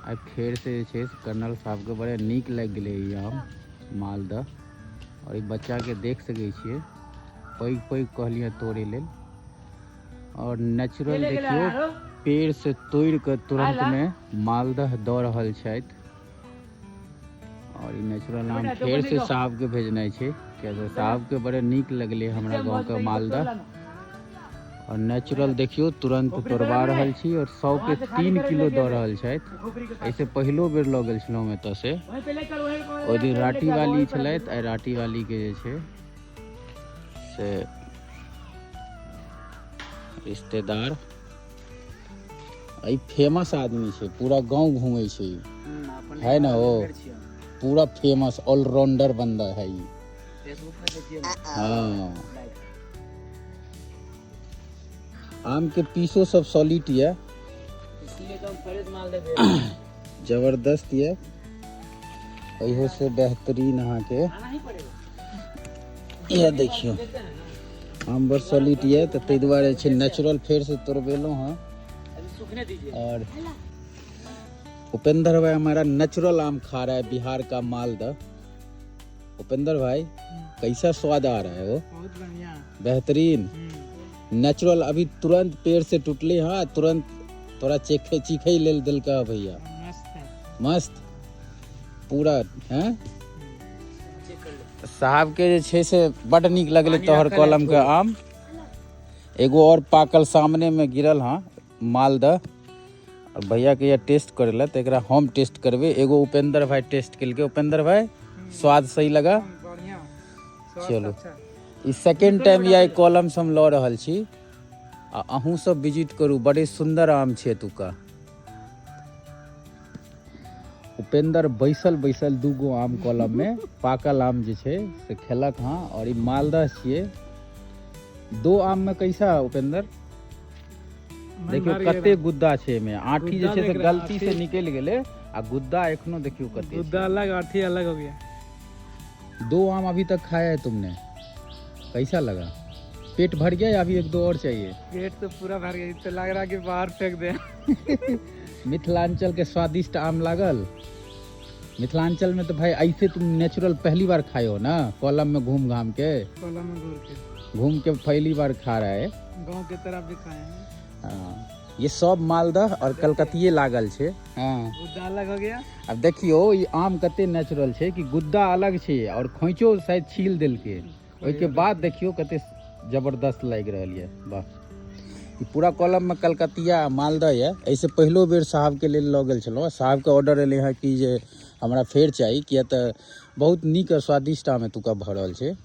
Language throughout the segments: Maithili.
आइ फेरसँ जे छै से कर्नल साहबके बड़े नीक लागि गेलै ई आम मालदह। आओर ई बच्चाके देख सकै छियै, पैघ पैघ कहलियै तोड़ै लेल। आओर नेचुरल देखियौ, पेड़ से तोड़ि कऽ तुरन्तमे मालदह दऽ रहल छथि। आओर ई नेचुरल आम फेरसँ साहबके भेजनाइ छै, किएक तऽ साहबके बड़े नीक लगलै हमरा गाँवके मालदह। आओर नेचुरल देखियौ, तुरन्त तोड़बा रहल छी आओर 100 के 3 किलो दऽ रहल छथि। एहिसँ पहिलो बेर लऽ गेल छलहुँ एतऽसँ, ओहि दिन राँटी वाली छलथि। आइ राँटी वालीके जे छै से रिश्तेदार, ई फेमस आदमी छै, पूरा गांव घूमे छै, है ना? ओ पूरा फेमस ऑलराउंडर बंदा है ई। हाँ, आम के पीसो सब सॉलिड ये, जबरदस्त ये, इहो से बेहतरीन अहाँके इएह देखियौ आम बड़ सॉलिड ये। तऽ ताहि दुआरे छै नेचुरल फेरसँ तोड़बेलहुँ हँ। और उपेंद्र भाई हमारा नेचुरल आम खा रहा है, बिहार का मालदह। उपेंद्र भाई, कैसा स्वाद आ रहा है वो? बहुत बढ़िया, बेहतरीन नेचुरल। अभी तुरंत पेड़ से टूटले। हाँ, तुरंत तोरा चेखे चीखे लेल दिलका भैया। मस्त है। मस्त पूरा हैं। साहब के जे छै से बड नीक लगलै तोहर कलम के आम। एगो और पाकल सामने में गिरल हँ मालदह, और भैया के यह टेस्ट करे ला, तऽ एकरा हम टेस्ट करबै। एगो उपेंद्र भाई टेस्ट केलकै। उपेंद्र भाई, स्वाद सही लगा? बढ़िया। चलू, ई सेकेंड टाइम यह कलम से हम लऽ रहल छी आ अहूँ सब विजिट करू, बड़े सुंदर आम छै एतुका। उपेंद्र बैसल बैसल दूगो आम कलम में पाकल आम जे छै से खेलक हँ। और ई मालदह छियै। दो आम में कैसा उपेंद्र? देखियौ कते गुद्दा छै एहिमे। आठी जे छै से गलती से निकलि गेलै आ गुद्दा एखनो देखियौ कते। गुद्दा अलग, आठी अलग हो गया। दो आम अभी तक खाया है तुमने, कैसा लगा? पेट भर गया या अभी एक दो और चाहिए? पेट तो पूरा भर गया, तो लग रहा है कि बाहर फेंक दे। मिथिलांचल के स्वादिष्ट आम लागल? मिथिलांचल में तो भाई ऐसे तुम नेचुरल पहली बार खाए हो ना, कॉलम में घूम घाम के? कॉलम में घूर के, घूम के पहली बार खा रहा है। गांव के तरफ भी खाए हैं। हाँ, ये सब मालदह और कलकतिये लागल छै। हाँ, गुद्दा अलग हो गया। अब देखियो ई आम कते नेचुरल छै कि गुद्दा अलग छै और खोइचो शायद छील देलकै, ओहिके बाद देखियो कते जबरदस्त लागि रहल यऽ। वाह, ई पूरा कॉलम में कलकतिया आ मालदह यऽ। एहिसँ पहिलो बेर साहबके लेल लऽ गेल छलहुँ। साहबके ऑर्डर एलै हँ कि जे हमरा फेर चाही, किया तऽ बहुत नीक आओर स्वादिष्ट आम एतुका भऽ रहल छै।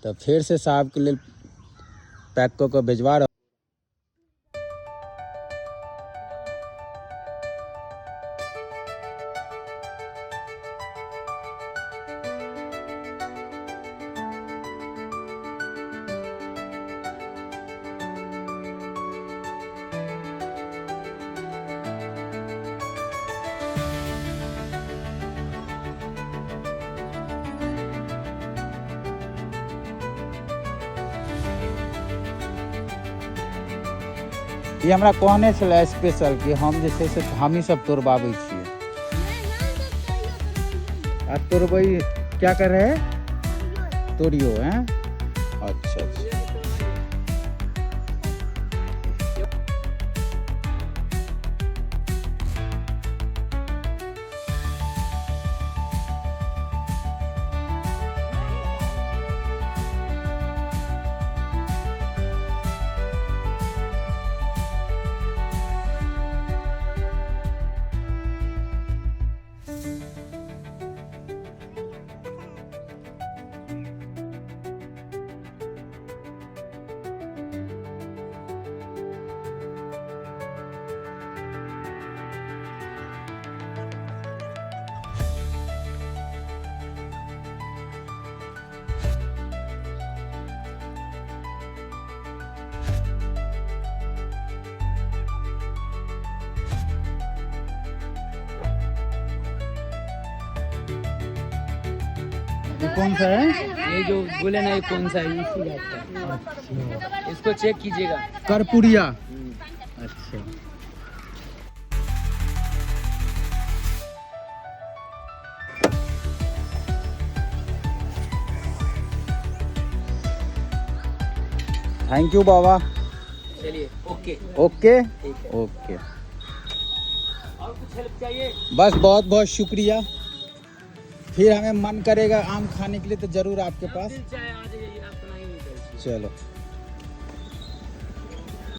तऽ फेरसँ साहबके लेल पैक कऽ कऽ भेजवा रहल। ई हमरा कहने छलै स्पेशल कि हम जे छै से हमही सब तोड़बाबै छियै। आ तोड़बै क्या कर रहे हैं? तोड़ियो हैं। अच्छा अच्छा। ये कौन सा है? ये जो बोले ना, ये कौन सा है, इसी जात का। अच्छा, इसको चेक कीजिएगा। कर्पूरिया। अच्छा। Thank you बाबा। चलिए, ओके। ओके। ठीक है। ओके। और कुछ हेल्प चाहिए? बस, बहुत बहुत शुक्रिया। फिर हमें मन करेगा आम खाने के लिए तो ज़रूर आपके पास। दिल चाहे आ जाइए, अपना ही निकल। चलो।